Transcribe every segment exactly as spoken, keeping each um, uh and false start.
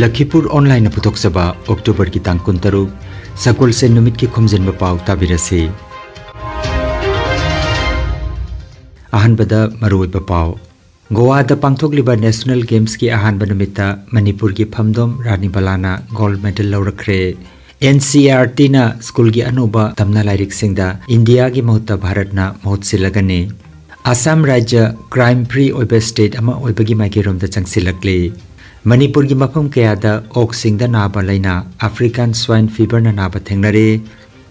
ꯂꯈꯤꯄꯨꯔ ꯑꯣꯟꯂꯥꯏꯟꯅ ꯄꯨꯊꯣꯛꯆꯕ ꯑꯣꯛꯇꯣꯕꯔꯒꯤ ꯇꯥꯡ ꯀꯨꯟꯇꯔꯨꯛ, ꯁꯒꯣꯜꯁꯦꯟ ꯅꯨꯃꯤꯠꯀꯤ ꯈꯣꯝꯖꯤꯟꯕ ꯄꯥꯎ ꯇꯥꯕꯤꯔꯁꯤ꯫ ꯑꯍꯥꯟꯕꯗ ꯃꯔꯨꯑꯣꯏꯕ ꯄꯥꯎ꯫ ꯒꯣꯋꯥꯗ ꯄꯥꯡꯊꯣꯛꯂꯤꯕ ꯅꯦꯁꯅꯦꯜ ꯒꯦꯝꯁꯀꯤ ꯑꯍꯥꯟꯕ ꯅꯨꯃꯤꯠꯇ ꯃꯅꯤꯄꯨꯔꯒꯤ ꯐꯝꯗꯣꯝ ꯔꯥꯅꯤ ꯕꯂꯥꯅ ꯒꯣꯜꯗ ꯃꯦꯗꯜ ꯂꯧꯔꯛꯈ꯭ꯔꯦ꯫ ꯑꯦꯟ ꯁꯤ ꯑꯥꯔ ꯇꯤꯅ ꯁ꯭ꯀꯨꯜꯒꯤ ꯑꯅꯧꯕ ꯇꯝꯅ ꯂꯥꯏꯔꯤꯛꯁꯤꯡꯗ ꯏꯟꯗꯤꯌꯥꯒꯤ ꯃꯍꯨꯠꯇ ꯚꯥꯔꯠꯅ ꯃꯍꯨꯠ ꯁꯤꯜꯂꯒꯅꯤ꯫ ꯑꯁꯥꯝ ꯔꯥꯖ꯭ꯌ ꯀ꯭ꯔꯥꯏꯝ ꯐ꯭ꯔꯤ ꯑꯣꯏꯕ ꯁ꯭ꯇꯦꯠ ꯑꯃ ꯑꯣꯏꯕꯒꯤ ꯃꯥꯏꯀꯩꯔꯣꯝꯗ ꯆꯪꯁꯤꯜꯂꯛꯂꯤ꯫ ꯃꯅꯤꯄꯨꯔꯒꯤ ꯃꯐꯝ ꯀꯌꯥꯗ ꯑꯣꯛꯁꯤꯡꯗ ꯅꯥꯕ ꯂꯥꯏꯅꯥ ꯑꯐ꯭ꯔꯤꯀꯥꯟ ꯁ꯭ꯋꯥꯏꯟ ꯐꯤꯚꯔꯅ ꯅꯥꯕ ꯊꯦꯡꯅꯔꯦ꯫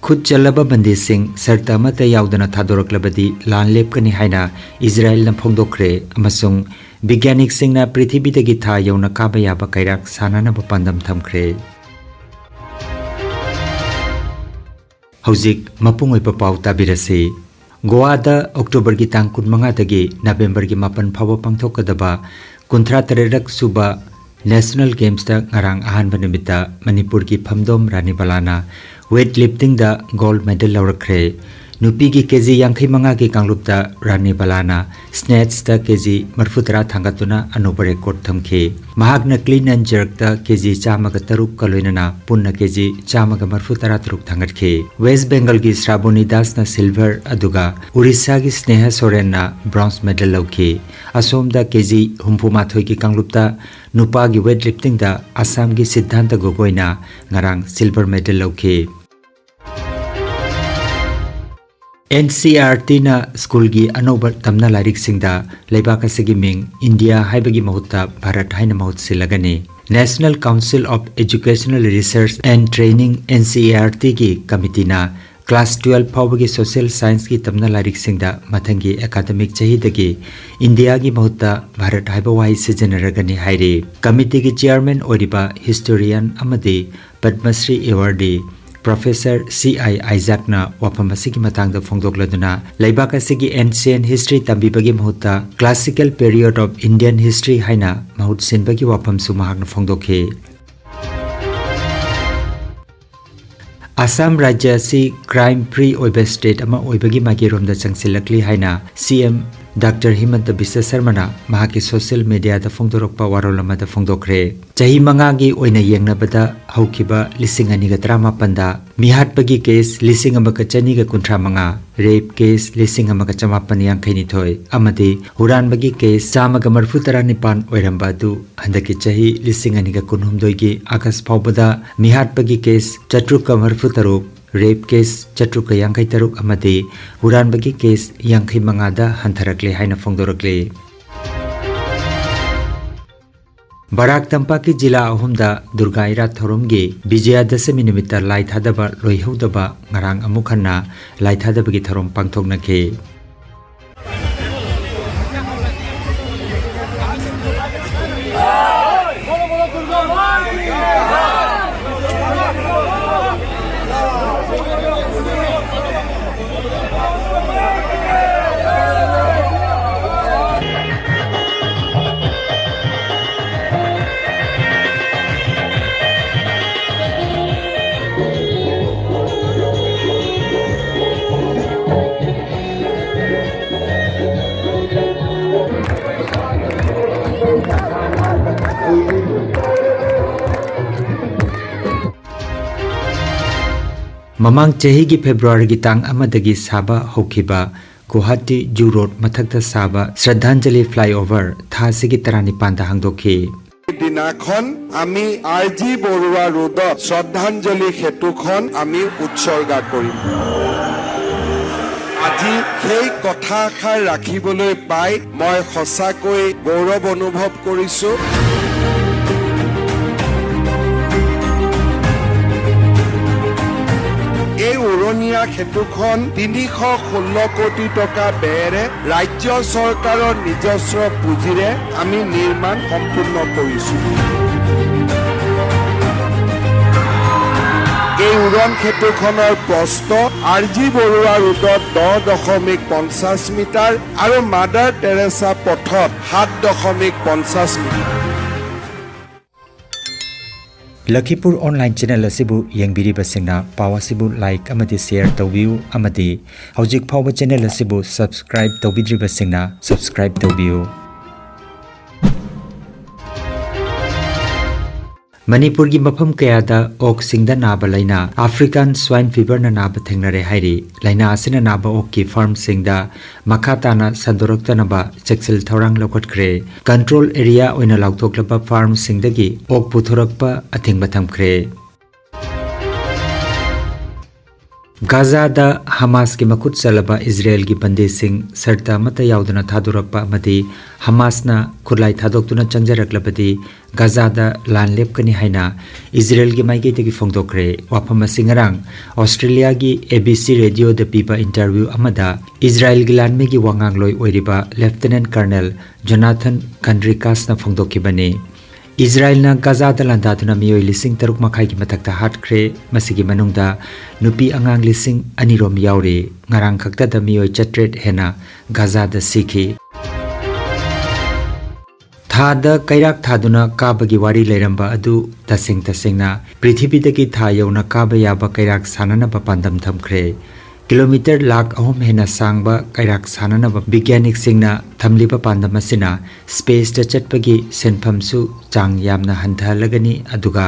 ꯈꯨꯠ ꯆꯜꯂꯕ ꯕꯟꯗꯤꯁꯤꯡ ꯁꯔꯇ ꯑꯃꯠꯇ ꯌꯥꯎꯗꯅ ꯊꯥꯗꯣꯔꯛꯂꯕꯗꯤ ꯂꯥꯟ ꯂꯦꯞꯀꯅꯤ ꯍꯥꯏꯅ ꯏꯖꯔꯥꯌꯦꯜꯅ ꯐꯣꯡꯗꯣꯛꯈ꯭ꯔꯦ ꯑꯃꯁꯨꯡ ꯕꯤꯒ꯭ꯌꯥꯅꯤꯛꯁꯤꯡꯅ ꯄ꯭ꯔꯤꯊꯤꯕꯤꯗꯒꯤ ꯊꯥ ꯌꯧꯅ ꯀꯥꯕ ꯌꯥꯕ ꯀꯩꯔꯥꯛ ꯁꯥꯟꯅꯅꯕ ꯄꯥꯟꯗꯝ ꯊꯝꯈ꯭ꯔꯦ꯫ ꯍꯧꯖꯤꯛ ꯃꯄꯨꯡ ꯑꯣꯏꯕ ꯄꯥꯎ ꯇꯥꯕꯤꯔꯁꯤ꯫ ꯒꯣꯋꯥꯗ ꯑꯣꯛꯇꯣꯕꯔꯒꯤ ꯇꯥꯡ ꯀꯨꯟꯃꯉꯥꯗꯒꯤ ꯅꯕꯦꯝꯕꯔꯒꯤ ꯃꯥꯄꯟ ꯐꯥꯎꯕ ꯄꯥꯡꯊꯣꯛꯀꯗꯕ ꯀꯨꯟꯊ꯭ꯔꯥ ꯇꯔꯦꯠꯔꯛ ꯁꯨꯕ ꯅꯦꯁꯅꯦꯜ ꯒꯦꯝꯁꯇ ꯉꯔꯥꯡ ꯑꯍꯥꯟꯕ ꯅꯨꯃꯤꯠꯇ ꯃꯅꯤꯄꯨꯔꯒꯤ Phamdom Rani ꯕꯂꯥꯅ weight ꯂꯤꯐꯇꯤꯡꯗ gold medal ꯂꯧꯔꯛꯈ꯭ꯔꯦ꯫ ꯅꯨꯄꯤꯒꯤ ꯀꯦ ꯖꯤ ꯌꯥꯡꯈꯩ ꯃꯉꯥꯒꯤ ꯀꯥꯡꯂꯨꯞꯇ ꯔꯥꯅꯤ ꯕꯂꯥꯅ ꯁ꯭ꯅꯦꯠꯁꯇ ꯀꯦ ꯖꯤ ꯃꯔꯤꯐꯨꯇꯔꯥ ꯊꯥꯡꯒꯠꯇꯨꯅ ꯑꯅꯧꯕ ꯔꯦꯀꯣꯔꯗ ꯊꯝꯈꯤ꯫ ꯃꯍꯥꯛꯅ ꯀ꯭ꯂꯤꯟ ꯑꯦꯟ ꯖꯔꯛꯇ ꯀꯦ ꯖꯤ ꯆꯥꯝꯃꯒ ꯇꯔꯨꯛꯀ ꯂꯣꯏꯅꯅ ꯄꯨꯟꯅ ꯀꯦ ꯖꯤ ꯆꯥꯝꯃꯒ ꯃꯔꯤꯐꯨꯇꯔꯥ ꯇꯔꯨꯛ ꯊꯥꯡꯒꯠꯈꯤ꯫ ꯋꯦꯁ ꯕꯦꯡꯒꯜꯒꯤ ꯁ꯭ꯔꯥꯕꯣꯅꯤ ꯗꯥꯁꯅ ꯁꯤꯜꯚꯔ, ꯑꯗꯨꯒ ꯎꯔꯤꯁꯥꯒꯤ ꯁ꯭ꯅꯦꯍ ꯁꯣꯔꯦꯟꯅ ꯕ꯭ꯔꯣꯟꯖ ꯃꯦꯗꯜ ꯂꯧꯈꯤ꯫ ꯑꯁꯣꯝꯗ ꯀꯦ ꯖꯤ ꯍꯨꯝꯐꯨꯃꯥꯊꯣꯏꯒꯤ ꯀꯥꯡꯂꯨꯞꯇ ꯅꯨꯄꯥꯒꯤ ꯋꯦꯠ ꯂꯤꯐꯇꯤꯡꯗ ꯑꯁꯥꯝꯒꯤ ꯁꯤꯗꯙꯥꯟꯇ ꯒꯣꯒꯣꯏꯅ ꯉꯔꯥꯡ ꯁꯤꯜꯚꯔ ꯃꯦꯗꯜ ꯂꯧꯈꯤ꯫ ꯑꯦꯟ ꯁꯤ ꯑꯥꯔ ꯇꯤꯅ ꯁ꯭ꯀꯨꯜꯒꯤ ꯑꯅꯧꯕ ꯇꯝꯅ ꯂꯥꯏꯔꯤꯛꯁꯤꯡꯗ ꯂꯩꯕꯥꯛ ꯑꯁꯤꯒꯤ ꯃꯤꯡ ꯏꯟꯗꯤꯌꯥ ꯍꯥꯏꯕꯒꯤ ꯃꯍꯨꯠꯇ ꯚꯥꯔꯠ ꯍꯥꯏꯅ ꯃꯍꯨꯠ ꯁꯤꯜꯂꯒꯅꯤ꯫ National Council of Educational Research and Training, and C R ꯇꯤꯒꯤ ꯀꯃꯤꯇꯤꯅ ꯀ꯭ꯂꯥꯁ ꯇꯨꯋꯦꯜꯐ ꯐꯥꯎꯕꯒꯤ ꯁꯣꯁꯤꯌꯦꯜ ꯁꯥꯏꯟꯁꯀꯤ ꯇꯝꯅ ꯂꯥꯏꯔꯤꯛꯁꯤꯡꯗ ꯃꯊꯪꯒꯤ ꯑꯦꯀꯥꯗꯃꯤꯛ ꯆꯍꯤꯗꯒꯤ ꯏꯟꯗꯤꯌꯥꯒꯤ ꯃꯍꯨꯠꯇ ꯚꯥꯔꯠ ꯍꯥꯏꯕ ꯋꯥꯍꯩ ꯁꯤꯖꯤꯟꯅꯔꯒꯅꯤ ꯍꯥꯏꯔꯤ꯫ ꯀꯃꯤꯇꯤꯒꯤ ꯆꯤꯌꯥꯔꯃꯦꯟ ꯑꯣꯏꯔꯤꯕ ꯍꯤꯁꯇꯣꯔꯤꯌꯥꯟ ꯑꯃꯗꯤ ꯄꯗꯃꯁ꯭ꯔꯤ ꯑꯦꯋꯥꯔꯗꯤ ꯄ꯭ꯔꯣꯐꯦꯁꯔ ꯁꯤ ꯑꯥꯏ ꯑꯥꯏꯖꯥꯛꯅ ꯋꯥꯐꯝ ꯑꯁꯤꯒꯤ ꯃꯇꯥꯡꯗ ꯐꯣꯡꯗꯣꯛꯂꯗꯨꯅ, ꯂꯩꯕꯥꯛ ꯑꯁꯤꯒꯤ ꯑꯦꯟꯁꯤꯌꯦꯟ ꯍꯤꯁꯇ꯭ꯔꯤ ꯇꯝꯕꯤꯕꯒꯤ ꯃꯍꯨꯠꯇ classical period of Indian history ꯍꯥꯏꯅ ꯃꯍꯨꯠ ꯁꯤꯟꯕꯒꯤ ꯋꯥꯐꯝꯁꯨ ꯃꯍꯥꯛꯅ ꯐꯣꯡꯗꯣꯛꯈꯤ꯫ ꯑꯁꯥꯝ ꯔꯥꯖ꯭ꯌ ꯑꯁꯤ ꯀ꯭ꯔꯥꯏꯝ ꯐ꯭ꯔꯤ ꯑꯣꯏꯕ ꯁ꯭ꯇꯦꯠ ꯑꯃ ꯑꯣꯏꯕꯒꯤ ꯃꯥꯏꯀꯩꯔꯣꯝꯗ ꯆꯪꯁꯤꯜꯂꯛꯂꯤ ꯍꯥꯏꯅ ꯁꯤ ꯑꯦꯝ ꯗꯥꯛꯇꯔ ꯍꯤꯃꯟꯇ ꯕꯤꯁ꯭ꯋ ꯁꯔꯃꯅ ꯃꯍꯥꯛꯀꯤ ꯁꯣꯁꯤꯌꯦꯜ ꯃꯤꯗꯤꯌꯥꯗ ꯐꯣꯡꯗꯣꯔꯛꯄ ꯋꯥꯔꯣꯜ ꯑꯃꯗ ꯐꯣꯡꯗꯣꯛꯈ꯭ꯔꯦ꯫ ꯆꯍꯤ ꯃꯉꯥꯒꯤ ꯑꯣꯏꯅ ꯌꯦꯡꯅꯕꯗ ꯍꯧꯈꯤꯕ ꯂꯤꯁꯤꯡ ꯑꯅꯤꯒ ꯇꯔꯥꯃꯥꯄꯟꯗ ꯃꯤꯍꯥꯠꯄꯒꯤ ꯀꯦꯁ ꯂꯤꯁꯤꯡ ꯑꯃꯒ ꯆꯅꯤꯒ ꯀꯨꯟꯊ꯭ꯔꯥ ꯃꯉꯥ, ꯔꯦꯞ ꯀꯦꯁ ꯂꯤꯁꯤꯡ ꯑꯃꯒ ꯆꯃꯥꯄꯟ ꯌꯥꯡꯈꯩ ꯅꯤꯊꯣꯏ ꯑꯃꯗꯤ ꯍꯨꯔꯥꯟꯕꯒꯤ ꯀꯦꯁ ꯆꯥꯝꯃꯒ ꯃꯔꯤꯐꯨ ꯇꯔꯥ ꯅꯤꯄꯥꯟ ꯑꯣꯏꯔꯝꯕ ꯑꯗꯨ ꯍꯟꯗꯛꯀꯤ ꯆꯍꯤ ꯂꯤꯁꯤꯡ ꯑꯅꯤꯒ ꯀꯨꯟꯍꯨꯝꯗꯣꯏꯒꯤ ꯑꯥꯒꯁ ꯐꯥꯎꯕꯗ ꯃꯤꯍꯥꯠꯄꯒꯤ ꯀꯦꯁ ꯆꯥꯇ꯭ꯔꯨꯛꯀ ꯃꯔꯤꯐꯨ ꯇꯔꯨꯛ, ꯔꯦꯞ ꯀꯦꯁ ꯆꯥꯇ꯭ꯔꯨꯛꯀ ꯌꯥꯡꯈꯩ ꯇꯔꯨꯛ ꯑꯃꯗꯤ ꯍꯨꯔꯥꯟꯕꯒꯤ ꯀꯦꯁ ꯌꯥꯡꯈꯩ ꯃꯉꯥꯗ ꯍꯟꯊꯔꯛꯂꯦ ꯍꯥꯏꯅ ꯐꯣꯡꯗꯣꯔꯛꯂꯤ꯫ ꯕꯔꯥꯛ ꯇꯝꯄꯥꯛꯀꯤ ꯖꯤꯂꯥ ꯑꯍꯨꯝꯗ ꯗꯨꯔꯒꯥ ꯏꯔꯥꯠ ꯊꯧꯔꯝꯒꯤ ꯕꯤꯖꯌꯗꯁꯃꯤ ꯅꯨꯃꯤꯠꯇ ꯂꯥꯏ ꯊꯥꯗꯕ ꯂꯣꯏꯍꯧꯗꯕ ꯉꯔꯥꯡ ꯑꯃꯨꯛ ꯍꯟꯅ ꯂꯥꯏ ꯊꯥꯗꯕꯒꯤ ꯊꯧꯔꯝ ꯄꯥꯡꯊꯣꯛꯅꯈꯤ꯫ ꯃꯃꯥꯡ ꯆꯍꯤꯒꯤ ꯐꯦꯕ꯭ꯔꯨꯋꯥꯔꯤꯒꯤ ꯇꯥꯡ ꯑꯃꯗꯒꯤ ꯁꯥꯕ ꯍꯧꯈꯤꯕ ꯒꯨꯋꯥꯍꯥꯇꯤ ꯖꯨ ꯔꯣꯗ ꯃꯊꯛꯇ ꯁꯥꯕ ꯁ꯭ꯔꯗꯥꯟꯖꯂꯤ ꯐ꯭ꯂꯥꯏꯑꯣꯚꯔ ꯊꯥ ꯑꯁꯤꯒꯤ ꯇꯔꯥꯅꯤꯄꯥꯟꯗ ꯍꯥꯡꯗꯣꯛꯈꯤ꯫ দিনাখন আমি আৰ জি বৰুৱা ৰোডত শ্ৰদ্ধাঞ্জলি সেতুখন আমি উৎসৰ্গা কৰিম। আজি সেই কথাষাৰ ৰাখিবলৈ পাই মই সঁচাকৈ গৌৰৱ অনুভৱ কৰিছো। এই উৰণীয়া সেতুখন তিনিশ ষোল্ল কোটি টকা ব্যয়েৰে ৰাজ্য চৰকাৰৰ নিজস্ব পুঁজিৰে আমি নিৰ্মাণ সম্পূৰ্ণ কৰিছো। এই উৰণ সেতুখনৰ প্ৰস্থ আৰ জি বৰুৱা ৰোডত দহ দশমিক পঞ্চাশ মিটাৰ আৰু মাদাৰ টেৰেছা পথত সাত দশমিক পঞ্চাশ মিটাৰ। ꯂꯈꯤꯄꯨꯔ online channel ꯑꯁꯤꯕꯨ ꯌꯦꯡꯕꯤꯔꯤꯕꯁꯤꯡꯅ ꯄꯥꯎ ꯑꯁꯤꯕꯨ like ꯑꯃꯗꯤ share ꯇꯧꯕꯤꯌꯨ ꯑꯃꯗꯤ ꯍꯧꯖꯤꯛ ꯐꯥꯎꯕ channel ꯑꯁꯤꯕꯨ subscribe ꯇꯧꯕꯤꯗ꯭ꯔꯤꯕꯁꯤꯡꯅ subscribe ꯇꯧꯕꯤꯌꯨ꯫ ꯃꯅꯤꯄꯨꯔꯒꯤ ꯃꯐꯝ ꯀꯌꯥꯗ ꯑꯣꯛꯁꯤꯡꯗ ꯅꯥꯕ ꯂꯥꯏꯅꯥ African Swine Feverꯅ ꯅꯥꯕ ꯊꯦꯡꯅꯔꯦ ꯍꯥꯏꯔꯤ꯫ ꯂꯥꯏꯅꯥ ꯑꯁꯤꯅ ꯅꯥꯕ ꯑꯣꯛꯀꯤ farmꯁꯤꯡꯗ ꯃꯈꯥ ꯇꯥꯅ ꯁꯟꯗꯣꯔꯛꯇꯅꯕ ꯆꯦꯛꯁꯤꯜ ꯊꯧꯔꯥꯡ ꯂꯧꯈꯠꯈ꯭ꯔꯦ꯫ Control area ꯑꯣꯏꯅ ꯂꯥꯎꯊꯣꯛꯂꯕ farmꯁꯤꯡꯗꯒꯤ ꯑꯣꯛ ꯄꯨꯊꯣꯔꯛꯄ ꯑꯊꯤꯡꯕ ꯊꯝꯈ꯭ꯔꯦ꯫ ꯒꯥꯖꯥꯗ ꯍꯃꯥꯁꯀꯤ ꯃꯈꯨꯠ ꯆꯜꯂꯕ ꯏꯖꯔꯦꯜꯒꯤ ꯕꯟꯗꯤꯁꯤꯡ ꯁꯔꯇ ꯑꯃꯠꯇ ꯌꯥꯎꯗꯅ ꯊꯥꯗꯣꯔꯛꯄ ꯑꯃꯗꯤ ꯍꯃꯥꯁꯅ ꯈꯨꯠꯂꯥꯏ ꯊꯥꯗꯣꯛꯇꯨꯅ ꯆꯪꯖꯔꯛꯂꯕꯗꯤ ꯒꯥꯖꯥꯗ ꯂꯥꯟ ꯂꯦꯞꯀꯅꯤ ꯍꯥꯏꯅ ꯏꯖꯔꯦꯜꯒꯤ ꯃꯥꯏꯀꯩꯗꯒꯤ ꯐꯣꯡꯗꯣꯛꯈ꯭ꯔꯦ꯫ ꯋꯥꯐꯝ ꯑꯁꯤ ꯉꯔꯥꯡ ꯑꯣꯁꯇ꯭ꯔꯦꯂꯤꯌꯥꯒꯤ A B C radioꯗ ꯄꯤꯕ interview ꯑꯃꯗ ꯏꯖꯔꯦꯜꯒꯤ ꯂꯥꯟꯃꯤꯒꯤ ꯋꯥꯉꯥꯡꯂꯣꯏ ꯑꯣꯏꯔꯤꯕ Lieutenant Colonel Jonathan Conricasꯅ ꯐꯣꯡꯗꯣꯛꯈꯤꯕꯅꯤ꯫ ꯏꯖꯔꯦꯜꯅ ꯒꯥꯖꯥꯗ ꯂꯥꯟꯗꯥꯗꯨꯅ ꯃꯤꯑꯣꯏ ꯂꯤꯁꯤꯡ ꯇꯔꯨꯛ ꯃꯈꯥꯏꯒꯤ ꯃꯊꯛꯇ ꯍꯥꯠꯈ꯭ꯔꯦ꯫ ꯃꯁꯤꯒꯤ ꯃꯅꯨꯡꯗ ꯅꯨꯄꯤ ꯑꯉꯥꯡ ꯂꯤꯁꯤꯡ ꯑꯅꯤ ꯔꯣꯝ ꯌꯥꯎꯔꯤ꯫ ꯉꯔꯥꯡ ꯈꯛꯇꯗ ꯃꯤꯑꯣꯏ ꯆꯥꯇ꯭ꯔꯦꯠ ꯍꯦꯟꯅ ꯒꯥꯖꯥꯗ ꯁꯤꯈꯤ꯫ ꯊꯥꯗ ꯀꯩꯔꯥꯛ ꯊꯥꯗꯨꯅ ꯀꯥꯕꯒꯤ ꯋꯥꯔꯤ ꯂꯩꯔꯝꯕ ꯑꯗꯨ ꯇꯁꯦꯡ ꯇꯁꯦꯡꯅ ꯄ꯭ꯔꯤꯊꯤꯕꯤꯗꯒꯤ ꯊꯥ ꯌꯧꯅ ꯀꯥꯕ ꯌꯥꯕ ꯀꯩꯔꯥꯛ ꯁꯥꯟꯅꯅꯕ ꯄꯥꯟꯗꯝ ꯊꯝꯈ꯭ꯔꯦ꯫ Kilometre ꯂꯥꯈ ꯑꯍꯨꯝ ꯍꯦꯟꯅ ꯁꯥꯡꯕ ꯀꯩꯔꯥꯛ ꯁꯥꯟꯅꯅꯕ ꯕꯤꯒ꯭ꯌꯥꯅꯤꯛꯁꯤꯡꯅ ꯊꯝꯂꯤꯕ ꯄꯥꯟꯗꯝ ꯑꯁꯤꯅ spaceꯇ ꯆꯠꯄꯒꯤ ꯁꯦꯟꯐꯝꯁꯨ ꯆꯥꯡ ꯌꯥꯝꯅ ꯍꯟꯊꯍꯜꯂꯒꯅꯤ, ꯑꯗꯨꯒ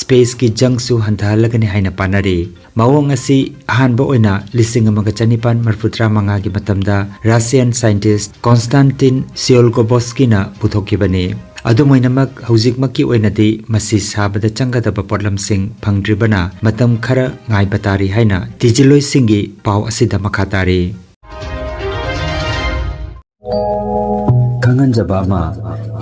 spaceꯀꯤ jungꯁꯨ ꯍꯟꯊꯍꯜꯂꯒꯅꯤ ꯍꯥꯏꯅ ꯄꯥꯅꯔꯤ꯫ ꯃꯑꯣꯡ ꯑꯁꯤ ꯑꯍꯥꯟꯕ ꯑꯣꯏꯅ ꯂꯤꯁꯤꯡ ꯑꯃꯒ ꯆꯅꯤꯄꯥꯟ ꯃꯔꯤꯐꯨꯇꯔꯥ ꯃꯉꯥꯒꯤ ꯃꯇꯝꯗ Russian scientist Konstantin Tsiolkovskyꯅ ꯄꯨꯊꯣꯛꯈꯤꯕꯅꯤ꯫ ꯑꯗꯨꯝ ꯑꯣꯏꯅꯃꯛ, ꯍꯧꯖꯤꯛꯃꯛꯀꯤ ꯑꯣꯏꯅꯗꯤ ꯃꯁꯤ ꯁꯥꯕꯗ ꯆꯪꯒꯗꯕ ꯄꯣꯠꯂꯝꯁꯤꯡ ꯐꯪꯗ꯭ꯔꯤꯕꯅ ꯃꯇꯝ ꯈꯔ ꯉꯥꯏꯕ ꯇꯥꯔꯤ ꯍꯥꯏꯅ ꯊꯤꯖꯤꯜꯂꯣꯏꯁꯤꯡꯒꯤ ꯄꯥꯎ ꯑꯁꯤꯗ ꯃꯈꯥ ꯇꯥꯔꯤ꯫ ꯈꯪꯍꯟꯖꯕ ꯑꯃ,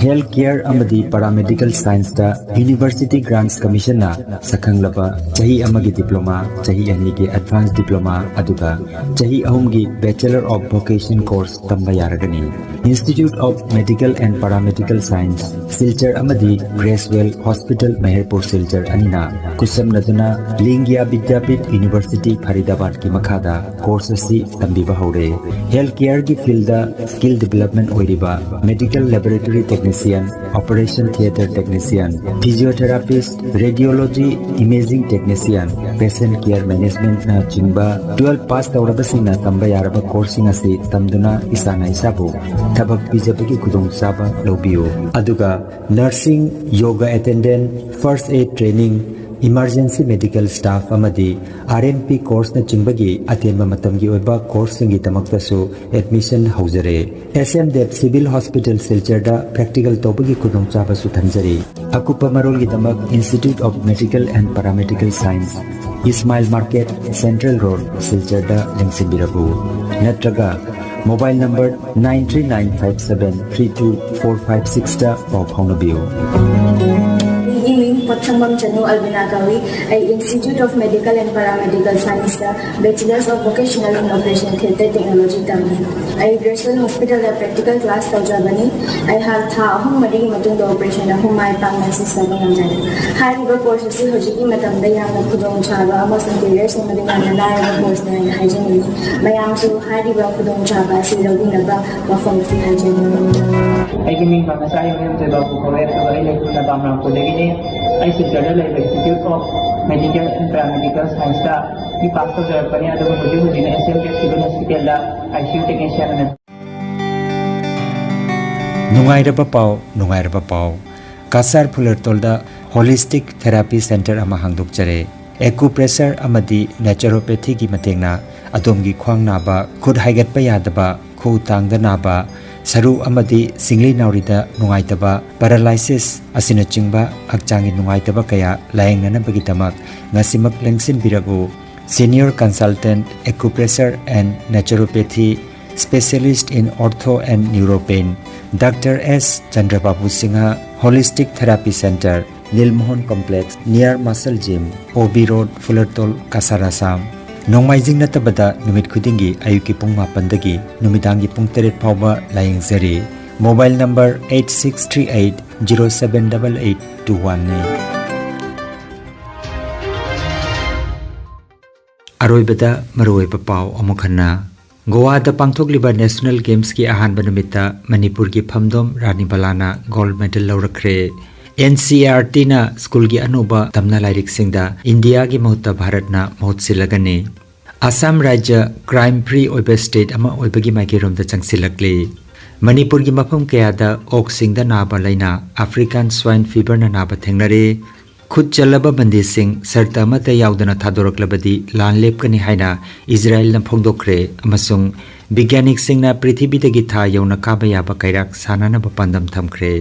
health care ꯑꯃꯗꯤ paramedical scienceꯇ University Grants Commissionꯅ ꯁꯛꯈꯪꯂꯕ ꯆꯍꯤ ꯑꯃꯒꯤ diploma, ꯆꯍꯤ ꯑꯅꯤꯒꯤ advanced diploma, ꯑꯗꯨꯒ ꯆꯍꯤ ꯑꯍꯨꯝꯒꯤ Bachelor of Vocation course ꯇꯝꯕ ꯌꯥꯔꯒꯅꯤ꯫ Institute of Medical and Paramedical Science, Silchar ꯑꯃꯗꯤ Gracewell Hospital, ꯃꯍꯦꯔꯄꯨꯔ ꯁꯤꯜꯆꯔ ꯑꯅꯤꯅ ꯈꯨꯠꯁꯝꯅꯗꯨꯅ ꯂꯤꯡꯒꯤꯌꯥ ꯕꯤꯗ꯭ꯌꯥꯄꯤꯊ University, ꯐꯔꯤꯗꯥꯕꯥꯗꯀꯤ ꯃꯈꯥꯗ course ꯑꯁꯤ ꯇꯝꯕꯤꯕ ꯍꯧꯔꯦ꯫ Health careꯒꯤ fieldꯗ skill development ꯑꯣꯏꯔꯤꯕ medical laboratory technician Operation Theatre Technician, Physiotherapist, Radiology, Imaging Technician, Patient Care Managementꯅ ꯆꯤꯡꯕ twelve pass ꯇꯧꯔꯕꯁꯤꯡꯅ ꯇꯝꯕ ꯌꯥꯔꯕ courseꯁꯤꯡ ꯑꯁꯤ ꯇꯝꯗꯨꯅ ꯏꯁꯥꯅ ꯏꯁꯥꯕꯨ ꯊꯕꯛ ꯄꯤꯖꯕꯒꯤ ꯈꯨꯗꯣꯡꯆꯥꯕ ꯂꯧꯕꯤꯌꯨ꯫ ꯑꯗꯨꯒ nursing, yoga attendant, first aid training, emergency medical staff ꯑꯃꯗꯤ R M P courseꯅꯆꯤꯡꯕꯒꯤ ꯑꯇꯦꯟꯕ ꯃꯇꯝꯒꯤ ꯑꯣꯏꯕ courseꯁꯤꯡꯒꯤꯗꯃꯛꯇꯁꯨ admission ꯍꯧꯖꯔꯦ꯫ S M Dev Civil Hospital ꯁꯤꯜꯆꯔꯗ practical ꯇꯧꯕꯒꯤ ꯈꯨꯗꯣꯡꯆꯥꯕꯁꯨ ꯊꯝꯖꯔꯤ꯫ ꯑꯀꯨꯞꯄ ꯃꯔꯣꯜꯒꯤꯗꯃꯛ Institute of Medical and Paramedical Science, Ismail Market, Central Road, ꯁꯤꯜꯆꯔꯗ ꯂꯦꯡꯁꯤꯟꯕꯤꯔꯛꯎ꯫ ꯅꯠꯇ꯭ꯔꯒ mobile number nine three nine five seven three two four five sixꯇ ꯄꯥꯎ ꯐꯥꯎꯅꯕꯤꯌꯨ꯫ ꯑꯩꯒꯤ ꯃꯤꯡ ꯄꯣꯠꯁꯪꯕꯝ ꯆꯅꯨ ꯑꯜꯕꯤꯅꯥ ꯀꯧꯏ꯫ ꯑꯩ Institute of Medical and Paramedical Scienceꯇ Bachelors of Vocational in Operation Theatre Technology ꯇꯝꯃꯤ꯫ ꯑꯩ Graceland Hospitalꯗ practical class ꯇꯧꯖꯕꯅꯤ꯫ ꯑꯩꯍꯥꯛ ꯊꯥ ꯑꯍꯨꯝ ꯃꯔꯤꯒꯤ ꯃꯇꯨꯡꯗ operation ꯑꯍꯨꯝ ꯃꯥꯏ ꯄꯥꯛꯅ ꯁꯤꯖꯕ ꯉꯝꯖꯔꯦ꯫ ꯍꯥꯏꯔꯤꯕ course ꯑꯁꯤ ꯍꯧꯖꯤꯛꯀꯤ ꯃꯇꯝꯗ ꯌꯥꯝꯅ ꯈꯨꯗꯣꯡꯆꯥꯕ ꯑꯃꯁꯨꯡ career ꯁꯦꯝꯕꯗ ꯌꯥꯝꯅ ꯂꯥꯏꯔꯕ courseꯅꯤ ꯍꯥꯏꯅ ꯍꯥꯏꯖꯅꯤꯡꯏ꯫ ꯃꯌꯥꯝꯁꯨ ꯍꯥꯏꯔꯤꯕ ꯈꯨꯗꯣꯡꯆꯥꯕ ꯑꯁꯤ ꯂꯧꯕꯤꯅꯕ ꯋꯥꯐꯝꯁꯤ ꯍꯥꯏꯖꯅꯤꯡꯏ꯫ ꯑꯩꯒꯤ ꯃꯤꯡ ꯃꯃꯤꯁꯥ ꯌꯨꯝꯊꯣꯏꯕ ꯀꯧꯋꯦ, ꯑꯗꯨꯒ ꯑꯩ ꯂꯩꯐꯝꯅ ꯕꯥꯃꯅꯥꯄꯨꯔꯗꯒꯤꯅꯤ꯫ ꯑꯩ ꯁꯤꯜꯆꯔꯗ ꯂꯩꯕ Institute of Medical and Paramedical Scienceꯇ ꯕꯤ ꯄꯥꯁ ꯇꯧꯖꯔꯛꯄꯅꯤ, ꯑꯗꯨꯒ ꯍꯧꯖꯤꯛ ꯍꯧꯖꯤꯛꯅ S M Dev Civil Hospitalꯗ I C U technician ꯑꯣꯏꯅ ꯅꯨꯡꯉꯥꯏꯔꯕ ꯄꯥꯎ, ꯅꯨꯡꯉꯥꯏꯔꯕ ꯄꯥꯎ꯫ ꯀꯁꯥꯔ ꯐꯨꯂꯔꯇꯣꯜꯗ Holistic Therapy Center ꯑꯃ ꯍꯥꯡꯗꯣꯛꯆꯔꯦ꯫ Acupressure ꯑꯃꯗꯤ naturopathyꯒꯤ ꯃꯇꯦꯡꯅ ꯑꯗꯣꯝꯒꯤ ꯈ꯭ꯋꯥꯡ ꯅꯥꯕ, ꯈꯨꯠ ꯍꯥꯏꯒꯠꯄ ꯌꯥꯗꯕ, ꯈꯨꯎ ꯇꯥꯡꯗ ꯅꯥꯕ, ꯁꯔꯨ ꯑꯃꯗꯤ ꯁꯤꯡꯂꯤ ꯅꯥꯎꯔꯤꯗ ꯅꯨꯡꯉꯥꯏꯇꯕ, paralysis ꯑꯁꯤꯅꯆꯤꯡꯕ ꯍꯛꯆꯥꯡꯒꯤ ꯅꯨꯡꯉꯥꯏꯇꯕ ꯀꯌꯥ ꯂꯥꯌꯦꯡꯅꯅꯕꯒꯤꯗꯃꯛ ꯉꯁꯤꯃꯛ ꯂꯦꯡꯁꯤꯟꯕꯤꯔꯛꯎ꯫ Senior Consultant Acupressure and Naturopathy, Specialist in Ortho and Neuropain, Doctor S ꯆꯟꯗ꯭ꯔꯕꯥꯕꯨ Singh, Holistic Therapy Center, nil Mohan Complex, near Muscle Gym, O B Road, ꯐꯨꯂꯔꯇꯣꯜ, Cachar, Assam. ꯅꯣꯡꯃꯥꯏꯖꯤꯡ ꯅꯠꯇꯕꯗ ꯅꯨꯃꯤꯠ ꯈꯨꯗꯤꯡꯒꯤ ꯑꯌꯨꯛꯀꯤ ꯄꯨꯡ ꯃꯥꯄꯟꯗꯒꯤ ꯅꯨꯃꯤꯗꯥꯡꯒꯤ ꯄꯨꯡ ꯇꯔꯦꯠ ꯐꯥꯎꯕ ꯂꯥꯌꯦꯡꯖꯔꯤ꯫ Mobile number eight six three eight zero seven double eight two one ꯅꯤ꯫ ꯑꯔꯣꯏꯕꯗ ꯃꯔꯨꯑꯣꯏꯕ ꯄꯥꯎ ꯑꯃꯨꯛ ꯍꯟꯅ꯫ ꯒꯣꯋꯥꯗ ꯄꯥꯡꯊꯣꯛꯂꯤꯕ National Gamesꯀꯤ ꯑꯍꯥꯟꯕ ꯅꯨꯃꯤꯠꯇ ꯃꯅꯤꯄꯨꯔꯒꯤ ꯐꯝꯗꯣꯝ ꯔꯥꯅꯤ ꯕꯂꯥꯅ gold medal ꯂꯧꯔꯛꯈ꯭ꯔꯦ꯫ NCERTꯅ ꯁ꯭ꯀꯨꯜꯒꯤ ꯑꯅꯧꯕ ꯇꯝꯅ ꯂꯥꯏꯔꯤꯛꯁꯤꯡꯗ ꯏꯟꯗꯤꯌꯥꯒꯤ ꯃꯍꯨꯠꯇ ꯚꯥꯔꯠꯅ ꯃꯍꯨꯠ ꯁꯤꯜꯂꯒꯅꯤ꯫ ꯑꯁꯥꯝ ꯔꯥꯖ꯭ꯌ crime free ꯑꯣꯏꯕ state ꯑꯃ ꯑꯣꯏꯕꯒꯤ ꯃꯥꯏꯀꯩꯔꯣꯝꯗ ꯆꯪꯁꯤꯜꯂꯛꯂꯤ꯫ ꯃꯅꯤꯄꯨꯔꯒꯤ ꯃꯐꯝ ꯀꯌꯥꯗ ꯑꯣꯛꯁꯤꯡꯗ ꯅꯥꯕ ꯂꯥꯏꯅꯥ African swine feverꯅ ꯅꯥꯕ ꯊꯦꯡꯅꯔꯦ꯫ ꯈꯨꯠ ꯆꯜꯂꯕ ꯕꯟꯗꯤꯁꯤꯡ ꯁꯔꯇ ꯑꯃꯠꯇ ꯌꯥꯎꯗꯅ ꯊꯥꯗꯣꯔꯛꯂꯕꯗꯤ ꯂꯥꯟ ꯂꯦꯞꯀꯅꯤ ꯍꯥꯏꯅ ꯏꯖꯔꯥꯌꯦꯜꯅ ꯐꯣꯡꯗꯣꯛꯈ꯭ꯔꯦ ꯑꯃꯁꯨꯡ ꯕꯤꯒ꯭ꯌꯥꯅꯤꯛꯁꯤꯡꯅ ꯄ꯭ꯔꯤꯊꯤꯕꯤꯗꯒꯤ ꯊꯥ ꯌꯧꯅ ꯀꯥꯕ ꯌꯥꯕ ꯀꯩꯔꯥꯛ ꯁꯥꯟꯅꯅꯕ ꯄꯥꯟꯗꯝ ꯊꯝꯈ꯭ꯔꯦ꯫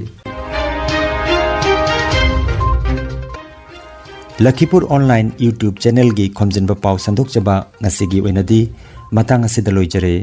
ꯂꯈꯤꯄꯨꯔ online YouTube channelꯒꯤ ꯈꯣꯝꯖꯤꯟꯕ ꯄꯥꯎ ꯁꯟꯗꯣꯛꯆꯕ ꯉꯁꯤꯒꯤ ꯑꯣꯏꯅꯗꯤ ꯃꯇꯥꯡ ꯑꯁꯤꯗ ꯂꯣꯏꯖꯔꯦ꯫